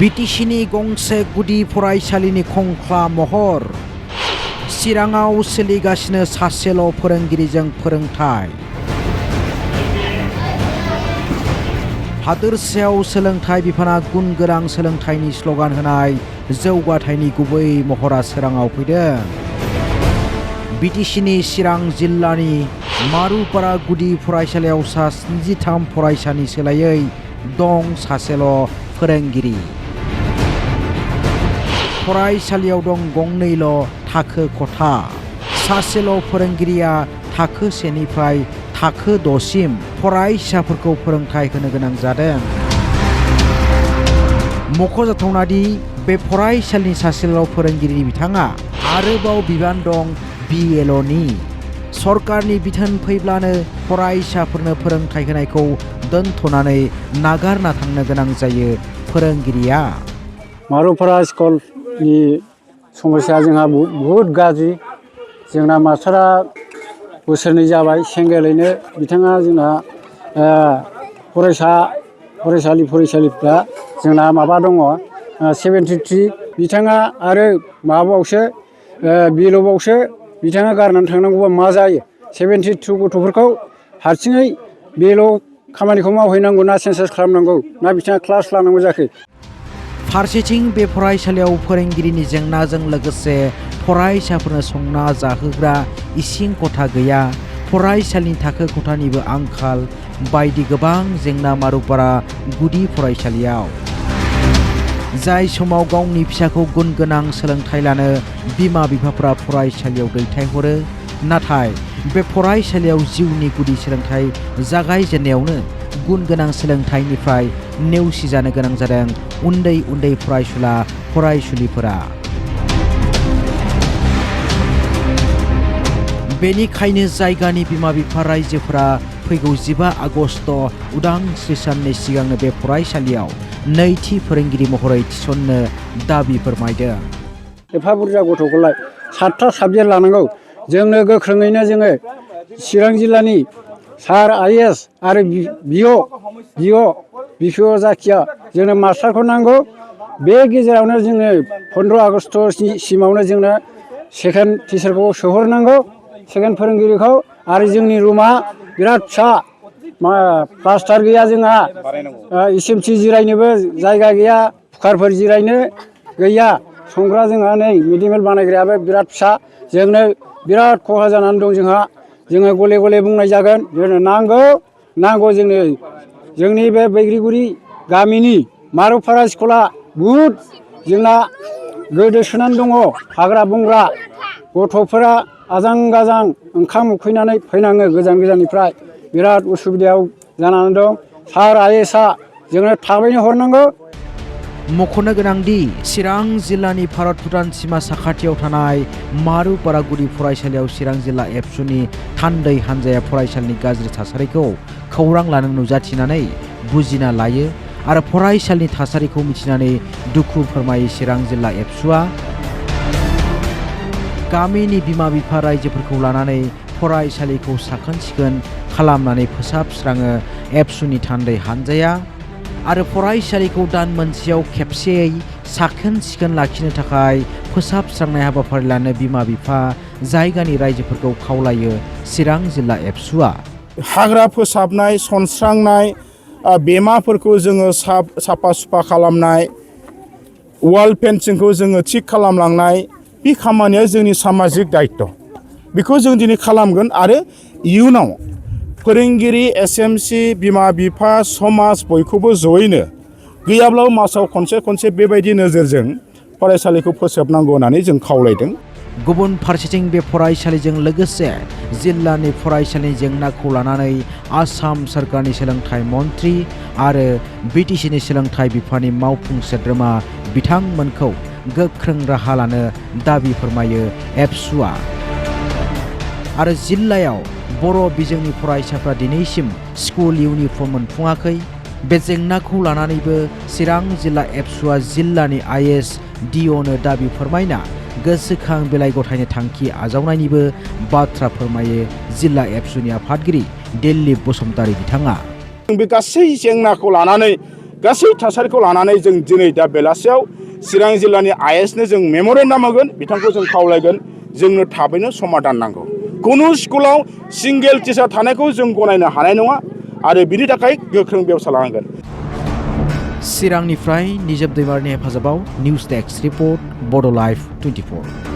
बिटिसिनि गंसे गुदि फरायसालिनि खंख्ला महर। चिराङाव सोलिगासिनो सासेल' फोरोंगिरिजों फोरोंथाय। हादोरसायाव सोलोंथाइ बिफाना गुन गोनां सोलोंथाइनि स्ल'गान होनाय जौगाथायनि गुबै महरा सोराङाव फैदों। बिटिसिनि चिरां जिल्लानि मारुपारा गुदि फरायसालियाव सा 73 फरायसानि सोलायै दं सासेल' फोरोंगिरि। फरायसालियाव दं गंनैल' थाखो खथा। सासेल' फोरोंगिरिया थाखो 1 निफ्राय थाखो 6 सिम फरायसाफोरखौ फोरोंथाय होनो गोनां जादों। मख'जाथावना दि बे फरायसालिनि सासेल' फोरोंगिरि बिथाङा आरोबाव बिबान दं BLOनि। सरकारनि बिथोन फैब्लानो फरायसाफोरनो फोरोंथाय होनायखौ दोनथ'नानै नागारना थांनो गोनां जायो फोरोंगिरिया। मारुपारा स्कुलनि समस्या जोंहा बहुद गाज्रि। जोंना मास्टारा बोसोरनै जाबाय सेंग्रेलैनो बिथाङा जोंना फरायसालिफ्रा जोंना माबा दङ 73 बिथाङा आरो माबाबावसो BL'आवसो बिथाङा गारनानै थांनांगौबा मा जायो। 72 गथ'फोरखौ हारसिङै BL' खामानिखौ मावहैनांगौ ना सेन्सास खालामनांगौ ना बिथाङा क्लास लानांगौ जाखो। फारसेथिं बे फरायसालियाव फोरोंगिरिनि जेंनाजों लोगोसे फरायसाफोरनो संना जाहोग्रा इसिं खथा गैया, फरायसालिनि थाखो खथानिबो आंखाल बायदि गोबां जेंना मारुपारा गुदि फरायसालियाव। जाय समाव गावनि फिसाखौ गुन गोनां सोलोंथाइ लानो बिमा बिफाफोरा फरायसालियाव दैथायहरो, नाथाय बे फरायसालियाव जिउनि गुदि सोलोंथाइ जागायजेननायावनो गुन गोनां सोलोंथाइनिफ्राय नेवसिजानो गोनां जादों उन्दै उन्दै फरायसुला फरायसुलिफोरा। बेनिखायनो जायगानि बिमा बिफा रायजोफोरा फैगौ 15 आगस्ट उदांस्रि साननि सिगांनो बे फरायसालियाव नैथि फोरोंगिरि महरै थिसननो दाबि फोरमायदों। एफा बुरजा गथ'खौलाय 7था साबजेक्ट लानांगौ। जोंनो गोख्रोङैनो जोङो चिरां जिल्लानि सार IAS आरो बिअ जाखिया जोंनो मास्टारखौ नांगौ। बे गेजेरावनो जोङो 15 आगस्ट सिमावनो जोंनो सेकेन्ड टिचारखौ सोहरनांगौ, सेकेन्ड फोरोंगिरिखौ। आरो जोंनि रुमा बिराद फिसा, प्लास्टार गैया जोंहा, SMC जिरायनोबो जायगा गैया, कुकारफोर जिरायनो गैया, संग्रा जोंहा नै मिडिमेल बानायग्रायाबो बिराद फिसा। जोंनो बिराद खहा जानानै दं जोंहा। जोङो गले गले बुंनाय जागोन जोंनो नांगौ जोंनो। जोंनि बे बैग्रिगुरि गामिनि मारुपारा स्कुला बुहुद जोंना गोदोसोनानै दङ। हाग्रा बंग्रा गथ'फोरा आजां गाजां ओंखाम उखैनानै फैनाङो गोजान गोजाननिफ्राय। बिराद उसुबिदायाव जानानै दं। सार IASआ जोंनो थाबैनो हरनांगौ। मख'नो गोनांदि चिरां जिल्लानि भारत भुटान सिमा साखाथियाव थानाय मारुपारा गुदि फरायसालियाव चिरां जिल्ला एबसुनि थान्दै हान्जाया फरायसालिनि गाज्रि थासारिखौ खौरां लानो नुजाथिनानै बुजिना लायो आरो फरायसालिनि थासारिखौ मिथिनानै दुखु फोरमायो। चिरां जिल्ला एबसुआ गामिनि बिमा बिफा रायजोफोरखौ लानानै फरायसालिखौ साखोन सिखोन खालामनानै फोसाबस्राङो एबसुनि थान्दै हान्जाया आरो फरायसालिखौ दान मोनसेयाव खेबसेयै साखोन सिखोन लाखिनो थाखाय फोसाबस्रांनाय हाबाफारि लानो बिमा बिफा जायगानि रायजोफोरखौ खावलायो चिरां जिल्ला एबसुआ। हाग्रा फोसाबनाय, सनस्रांनाय, बेमाफोरखौ जोङो साफा सुफा खालामनाय, वाल फेन्सिंखौ जोङो थिग खालामलांनाय, बे खामानिया जोंनि सामाजिक दायित्व। बेखौ जों दिनै खालामगोन आरो इयुनाव फोरोंगिरि, SMC, बिमा बिफा, समाज बयखौबो जयैनो गैयाब्लाबो मासाव खनसे बेबायदि नोजोरजों फरायसालिखौ फोसाबनांगौ होननानै जों खावलायदों। गुबुन फारसेथिं बे फरायसालिजों लोगोसे जिल्लानि फरायसालिनि जेंनाखौ लानानै आसाम सरकारनि सोलोंथाइ मन्थ्रि आरो बिटिसिनि सोलोंथाइ बिफाननि मावफुं सोद्रोमा बिथांमोनखौ गोख्रों राहा लानो दाबि फोरमायो एबसुआ। आरो जिल्लायाव बर' बिजोंनि फरायसाफ्रा दिनैसिम स्कुल इउनिफर्म मोनफुङाखै। बे जेंनाखौ लानानैबो चिरां जिल्ला एबसुआ जिल्लानि IAS DOनो दाबि फोरमायना गोसोखां बिलाइ गथायनो थांखि आजावनायनिबो बाथ्रा फोरमायो जिल्ला एबसुनि आफादगिरि दिलीप बसुमतारी बिथाङा। बे गासै जेंनाखौ लानानै गासै थासारिखौ लानानै जों दिनै दा बेलासियाव चिरां जिल्लानि आइएसनो जों मेम'रेन्डाम होगोन बिथांखौ जों खावलायगोन जोंनो थाबैनो समाधान नांगौ खुनु स्कुलाव सिंगेल टिचार थानायखौ जों गनायनो हानाय नङा आरो बिनि थाखाय गोख्रों बेबस्था लानांगोन। चिरांनिफ्राय निजोम दैमारिनि हेफाजाबाव निउज डेस्क रिपर्ट बड' लाइभ 24।